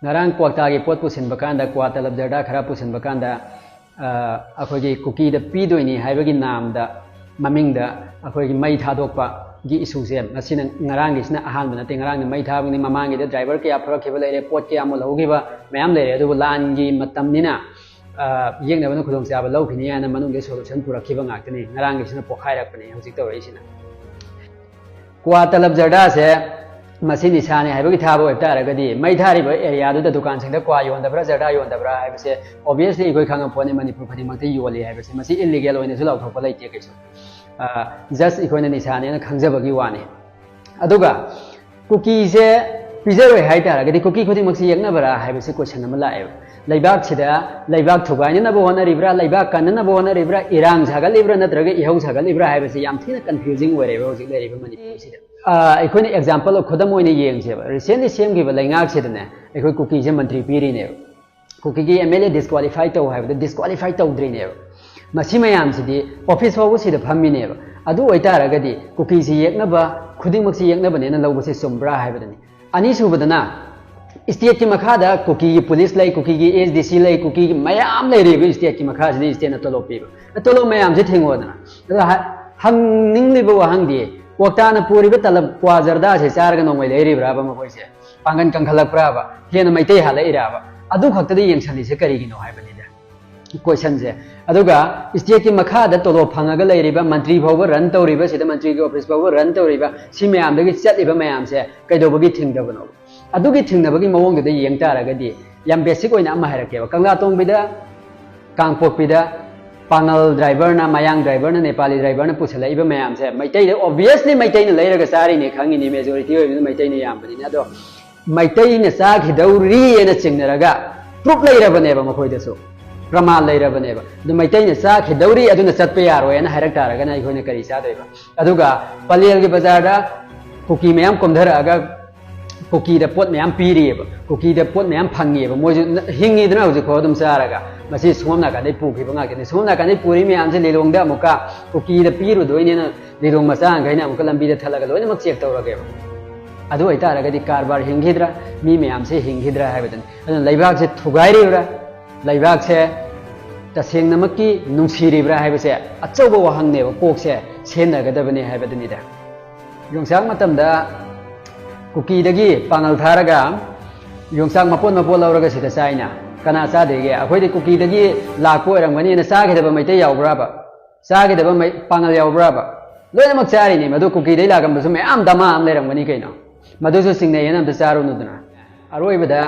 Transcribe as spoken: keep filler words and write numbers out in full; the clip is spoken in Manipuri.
ꯉꯔꯥꯡ ꯀ꯭ꯋꯥꯛꯇꯥꯒꯤ ꯄꯣꯠ ꯄꯨꯁꯤꯟꯕ ꯀꯥꯟꯗ, ꯀ꯭ꯋꯥ ꯇꯂꯕ ꯖꯔꯗꯥ ꯈꯔ ꯄꯨꯁꯤꯟꯕ ꯀꯥꯟꯗ, ꯑ, ꯑꯩꯈꯣꯏꯒꯤ ꯀꯨꯀꯤꯗ ꯄꯤꯗꯣꯏꯅꯤ ꯍꯥꯏꯕꯒꯤ ꯅꯥꯝꯗ, ꯃꯃꯤꯡꯗ ꯑꯩꯈꯣꯏꯒꯤ ꯃꯩ ꯊꯥꯗꯣꯛꯄꯒꯤ ꯏꯁꯨꯁꯦ, ꯃꯁꯤꯅ ꯉꯔꯥꯡꯒꯤꯁꯤꯅ ꯑꯍꯥꯟꯕ ꯅꯠꯇꯦ꯫ ꯉꯔꯥꯡꯗꯤ ꯃꯩ ꯊꯥꯕꯅꯤ, ꯃꯃꯥꯡꯒꯤꯗ ꯗ꯭ꯔꯥꯏꯚꯔ ꯀꯌꯥ ꯐꯨꯔꯛꯈꯤꯕ ꯂꯩꯔꯦ, ꯄꯣꯠ ꯀꯌꯥ ꯃꯨꯜꯍꯧꯈꯤꯕ ꯃꯌꯥꯝ ꯂꯩꯔꯦ꯫ ꯑꯗꯨꯕꯨ ꯂꯥꯟꯒꯤ ꯃꯇꯝꯅꯤꯅ, ꯑ, ꯌꯦꯛꯅꯕꯅ ꯈꯨꯗꯣꯡꯆꯥꯕ ꯂꯧꯈꯤꯅꯤ ꯍꯥꯏꯅ ꯃꯅꯨꯡꯗ ꯁꯣꯂꯨꯁꯟ ꯄꯨꯔꯛꯈꯤꯕ ꯉꯥꯛꯇꯅꯤ꯫ ꯉꯔꯥꯡꯒꯤꯁꯤꯅ ꯄꯣꯛꯈꯥꯏꯔꯛꯄꯅꯤ ꯍꯧꯖꯤꯛ ꯇꯧꯔꯛꯏꯁꯤꯅ꯫ ꯀ꯭ꯋꯥ ꯇꯂꯕ ꯖꯔꯗꯥꯁꯦ ꯃꯁꯤ ꯅꯤꯁꯥꯅꯤ ꯍꯥꯏꯕꯒꯤ ꯊꯥꯕ ꯑꯣꯏꯕ ꯇꯥꯔꯒꯗꯤ, ꯃꯩ ꯊꯥꯔꯤꯕ ꯑꯦꯔꯤꯌꯥꯗꯨꯗ ꯗꯨꯀꯥꯟꯁꯤꯡꯗ ꯀ꯭ꯋꯥ ꯌꯣꯟꯗꯕ꯭ꯔꯥ, ꯖꯔꯗꯥ ꯌꯣꯟꯗꯕ꯭ꯔꯥ ꯍꯥꯏꯕꯁꯦ obviously ꯑꯩꯈꯣꯏ ꯈꯪꯉ ꯄꯣꯠꯅꯤ, ꯃꯅꯤꯄꯨꯔ ꯈꯨꯗꯤꯡꯃꯛꯇ ꯌꯣꯜꯂꯤ ꯍꯥꯏꯕꯁꯦ꯫ ꯃꯁꯤ ꯏꯜꯂꯤꯒꯦꯜ ꯑꯣꯏꯅꯁꯨ ꯂꯥꯎꯊꯣꯛꯄ ꯂꯩꯇꯦ ꯀꯩꯁꯨ꯫ ꯑ, just ꯑꯩꯈꯣꯏꯅ ꯅꯤꯁꯥꯅꯦꯅ ꯈꯪꯖꯕꯒꯤ ꯋꯥꯅꯤ꯫ ꯑꯗꯨꯒ ꯀꯨꯀꯤꯁꯦ ꯄꯤꯖꯔꯣꯏ ꯍꯥꯏ ꯇꯥꯔꯒꯗꯤ, ꯀꯨꯀꯤ ꯈꯨꯗꯤꯡꯃꯛꯁꯦ ꯌꯦꯛꯅꯕ꯭ꯔꯥ ꯍꯥꯏꯕꯁꯤ question ꯑꯃ ꯂꯥꯛꯑꯦꯕ꯫ ꯂꯩꯕꯥꯛꯁꯤꯗ ꯂꯩꯕꯥꯛ ꯊꯨꯒꯥꯏꯅꯅꯕ ꯍꯣꯠꯅꯔꯤꯕ꯭ꯔꯥ, ꯂꯩꯕꯥꯛ ꯀꯟꯅꯅꯕ ꯍꯣꯠꯅꯔꯤꯕ꯭ꯔꯥ, ꯏꯔꯥꯡ ꯁꯥꯒꯠꯂꯤꯕ꯭ꯔꯥ ꯅꯠꯇ꯭ꯔꯒ ꯏꯍꯧ ꯁꯥꯒꯠꯂꯤꯕ꯭ꯔꯥ ꯍꯥꯏꯕꯁꯤ ꯌꯥꯝ ꯊꯤꯅ confusing ꯑꯣꯏꯔꯦꯕ ꯍꯧꯖꯤꯛ ꯂꯩꯔꯤꯕ ꯃꯅꯤꯄꯨꯔꯁꯤꯗ꯫ ꯑ, ꯑꯩꯈꯣꯏꯅ example, ꯈꯨꯗꯝ ꯑꯣꯏꯅ ꯌꯦꯡꯁꯦꯕ, recently ꯁꯦꯝꯈꯤꯕ ꯂꯩꯉꯥꯛꯁꯤꯗꯅꯦ, ꯑꯩꯈꯣꯏ ꯀꯨꯀꯤꯁꯦ ꯃꯟꯇ꯭ꯔꯤ ꯄꯤꯔꯤꯅꯦꯕ꯫ ꯀꯨꯀꯤꯒꯤ MLA disqualify ꯇꯧ ꯍꯥꯏꯕꯗ disqualify ꯇꯧꯗ꯭ꯔꯤꯅꯦꯕ꯫ ꯃꯁꯤ ꯃꯌꯥꯝꯁꯤꯗꯤ office ꯐꯥꯎꯕ ꯁꯤꯗ ꯐꯝꯃꯤꯅꯦꯕ꯫ ꯑꯗꯨ ꯑꯣꯏꯇꯥꯔꯒꯗꯤ ꯀꯨꯀꯤꯁꯤ ꯌꯦꯛꯅꯕ, ꯈꯨꯗꯤꯡꯃꯛꯁꯤ ꯌꯦꯛꯅꯕꯅꯦꯅ ꯂꯧꯕꯁꯤ ꯆꯨꯝꯕ꯭ꯔꯥ ꯍꯥꯏꯕꯗꯨꯅꯤ꯫ ꯑꯅꯤꯁꯨꯕꯗꯅ, stateꯀꯤ ꯃꯈꯥꯗ ꯀꯨꯀꯤꯒꯤ police ꯂꯩ, ꯀꯨꯀꯤꯒꯤ ASDC ꯂꯩ, ꯀꯨꯀꯤꯒꯤ ꯃꯌꯥꯝ ꯂꯩꯔꯤꯕ stateꯀꯤ ꯃꯈꯥꯁꯤꯗ stateꯅ ꯇꯣꯂꯣꯞ ꯄꯤꯕ꯫ ꯇꯣꯂꯣꯞ ꯃꯌꯥꯝꯁꯦ ꯊꯤꯡꯉꯣꯗꯅ꯫ ꯑꯗꯣ ꯍ-, ꯍꯪꯅꯤꯡꯂꯤꯕ ꯋꯥꯍꯪꯗꯤ, ꯀ꯭ꯋꯥꯛꯇꯥꯅ ꯄꯨꯔꯤꯕ ꯇꯂꯕ ꯀ꯭ꯋꯥ ꯖꯔꯗꯥꯁꯦ ꯆꯥꯔꯒ ꯅꯣꯡꯃꯩ ꯂꯩꯔꯤꯕ꯭ꯔꯥꯕ ꯃꯈꯣꯏꯁꯦ? ꯄꯥꯡꯒꯜ ꯀꯟꯈꯠꯂꯛꯄ꯭ꯔꯥꯕ? ꯍꯦꯟꯅ ꯃꯩꯇꯩ ꯍꯥꯜꯂꯛꯏꯔꯕ? ꯑꯗꯨ ꯈꯛꯇꯗ ꯌꯦꯡꯁꯜꯂꯤꯁꯦ ꯀꯔꯤꯒꯤꯅꯣ ꯍꯥꯏꯕꯅꯤꯗ questionꯁꯦ꯫ ꯑꯗꯨꯒ stateꯀꯤ ꯃꯈꯥꯗ ꯇꯣꯂꯣꯞ ꯐꯪꯉꯒ ꯂꯩꯔꯤꯕ, ꯃꯟꯇ꯭ꯔꯤ ꯐꯥꯎꯕ run ꯇꯧꯔꯤꯕ, ꯁꯤꯗ ꯃꯟꯇ꯭ꯔꯤꯒꯤ office ꯐꯥꯎꯕ run ꯇꯧꯔꯤꯕ, ꯁꯤ ꯃꯌꯥꯝꯗꯒꯤ ꯆꯠꯂꯤꯕ ꯃꯌꯥꯝꯁꯦ ꯀꯩꯗꯧꯕꯒꯤ ꯊꯤꯡꯗꯕꯅꯣ? ꯑꯗꯨꯒꯤ ꯊꯤꯡꯅꯕꯒꯤ ꯃꯑꯣꯡꯗꯨꯗ ꯌꯦꯡ ꯇꯥꯔꯒꯗꯤ, ꯌꯥꯝ basic ꯑꯣꯏꯅ ꯑꯃ ꯍꯥꯏꯔꯛꯀꯦꯕ꯫ ꯀꯪꯂꯥꯇꯣꯡꯕꯤꯗ, ꯀꯥꯡꯄꯣꯛꯄꯤꯗ ꯄꯥꯉꯜ driverꯅ, ꯃꯌꯥꯡ driverꯅ, ꯅꯦꯄꯥꯂꯤ driverꯅ ꯄꯨꯁꯜꯂꯛꯏꯕ ꯃꯌꯥꯝꯁꯦ ꯃꯩꯇꯩꯗ, obviously ꯃꯩꯇꯩꯅ ꯂꯩꯔꯒ ꯆꯥꯔꯤꯅꯦ ꯈꯪꯉꯤꯅꯤ, majority ꯑꯣꯏꯕꯅꯤꯅ ꯃꯩꯇꯩꯅ ꯌꯥꯝꯕꯅꯤꯅ꯫ ꯑꯗꯣ ꯃꯩꯇꯩꯅ ꯆꯥꯈꯤꯗꯧꯔꯤ ꯍꯥꯏꯅ ꯆꯤꯡꯅꯔꯒ proof ꯂꯩꯔꯕꯅꯦꯕ ꯃꯈꯣꯏꯗꯁꯨ, ꯄ꯭ꯔꯃꯥꯟ ꯂꯩꯔꯕꯅꯦꯕ꯫ ꯑꯗꯨ ꯃꯩꯇꯩꯅ ꯆꯥꯈꯤꯗꯧꯔꯤ, ꯑꯗꯨꯅ ꯆꯠꯄ ꯌꯥꯔꯣꯏ ꯍꯥꯏꯅ ꯍꯥꯏꯔꯛ ꯇꯥꯔꯒꯅ ꯑꯩꯈꯣꯏꯅ ꯀꯔꯤ ꯆꯥꯗꯣꯏꯕ? ꯑꯗꯨꯒ ꯄꯂꯦꯜꯒꯤ ꯕꯖꯥꯔꯗ ꯀꯨꯀꯤ ꯃꯌꯥꯝ ꯀꯨꯝꯊꯔꯛꯑꯒ ꯀꯨꯀꯤꯗ ꯄꯣꯠ ꯃꯌꯥꯝ ꯄꯤꯔꯤꯑꯕ, ꯀꯨꯀꯤꯗ ꯄꯣꯠ ꯃꯌꯥꯝ ꯐꯪꯉꯤꯑꯕ, ꯃꯣꯏꯁꯨ ꯅ-, ꯍꯤꯡꯉꯤꯗꯅ ꯍꯧꯖꯤꯛꯐꯥꯎ ꯑꯗꯨꯝ ꯆꯥꯔꯒ꯫ ꯃꯁꯤ ꯁꯣꯝ ꯅꯥꯀꯟꯗꯩ ꯄꯨꯈꯤꯕ ꯉꯥꯛꯇꯅꯤ꯫ ꯁꯣꯝ ꯅꯥꯀꯟꯗꯩ ꯄꯨꯔꯤ ꯃꯌꯥꯝꯁꯦ ꯂꯤꯂꯣꯡꯗ ꯑꯃꯨꯛꯀ ꯀꯨꯀꯤꯗ ꯄꯤꯔꯨꯗꯣꯏꯅꯦꯅ ꯂꯤꯂꯣꯡ ꯃꯆꯥꯈꯩꯅ ꯑꯃꯨꯛꯀ ꯂꯝꯕꯤꯗ ꯊꯠꯂꯒ ꯂꯣꯏꯅꯃꯛ check ꯇꯧꯔꯒꯦꯕ꯫ ꯑꯗꯨ ꯑꯣꯏꯇꯥꯔꯒꯗꯤ ꯀꯔꯕꯥꯔ ꯍꯤꯡꯈꯤꯗ꯭ꯔꯥ? ꯃꯤ ꯃꯌꯥꯝꯁꯦ ꯍꯤꯡꯈꯤꯗ꯭ꯔꯥ ꯍꯥꯏꯕꯗꯨꯅꯤ꯫ ꯑꯗꯨꯅ ꯂꯩꯕꯥꯛꯁꯦ ꯊꯨꯒꯥꯏꯔꯤꯕ꯭ꯔꯥ? ꯂꯩꯕꯥꯛꯁꯦ ꯇꯁꯦꯡꯅꯃꯛꯀꯤ ꯅꯨꯡꯁꯤꯔꯤꯕ꯭ꯔꯥ ꯍꯥꯏꯕꯁꯦ ꯑꯆꯧꯕ ꯋꯥꯍꯪꯅꯦꯕ꯫ ꯀꯣꯛꯁꯦ ꯁꯦꯟꯅꯒꯗꯕꯅꯦ ꯍꯥꯏꯕꯗꯨꯅꯤꯗ꯫ ꯌꯣꯡꯆꯥꯛ ꯃꯇꯝꯗ ꯀꯨꯀꯤꯗꯒꯤ ꯄꯥꯉꯜ ꯊꯥꯔꯒ ꯌꯣꯡꯆꯥꯛ ꯃꯄꯣꯠ ꯃꯄꯣꯠ ꯂꯧꯔꯒ ꯁꯤꯗ ꯆꯥꯏꯅ꯫ ꯀꯅꯥ ꯆꯥꯗꯦꯒꯦ? ꯑꯩꯈꯣꯏꯗꯤ ꯀꯨꯀꯤꯗꯒꯤ ꯂꯥꯛꯄ ꯑꯣꯏꯔꯝꯒꯅꯤꯅ ꯆꯥꯈꯤꯗꯕ ꯃꯩꯇꯩ ꯌꯥꯎꯕ꯭ꯔꯥꯕ? ꯆꯥꯈꯤꯗꯕ ꯃꯩ-, ꯄꯥꯉꯜ ꯌꯥꯎꯕ꯭ꯔꯥꯕ? ꯂꯣꯏꯅꯃꯛ ꯆꯥꯔꯤꯅꯤ꯫ ꯃꯗꯨ ꯀꯨꯀꯤꯗꯩ ꯂꯥꯛꯑꯝꯕꯁꯨ ꯃꯌꯥꯝ ꯗꯃꯥ ꯑꯃ ꯂꯩꯔꯝꯒꯅꯤ ꯀꯩꯅꯣ꯫ ꯃꯗꯨꯁꯨ ꯆꯤꯡꯅꯩꯌꯦꯅ ꯑꯝꯇ ꯆꯥꯔꯨꯅꯨꯗꯅ꯫ ꯑꯔꯣꯏꯕꯗ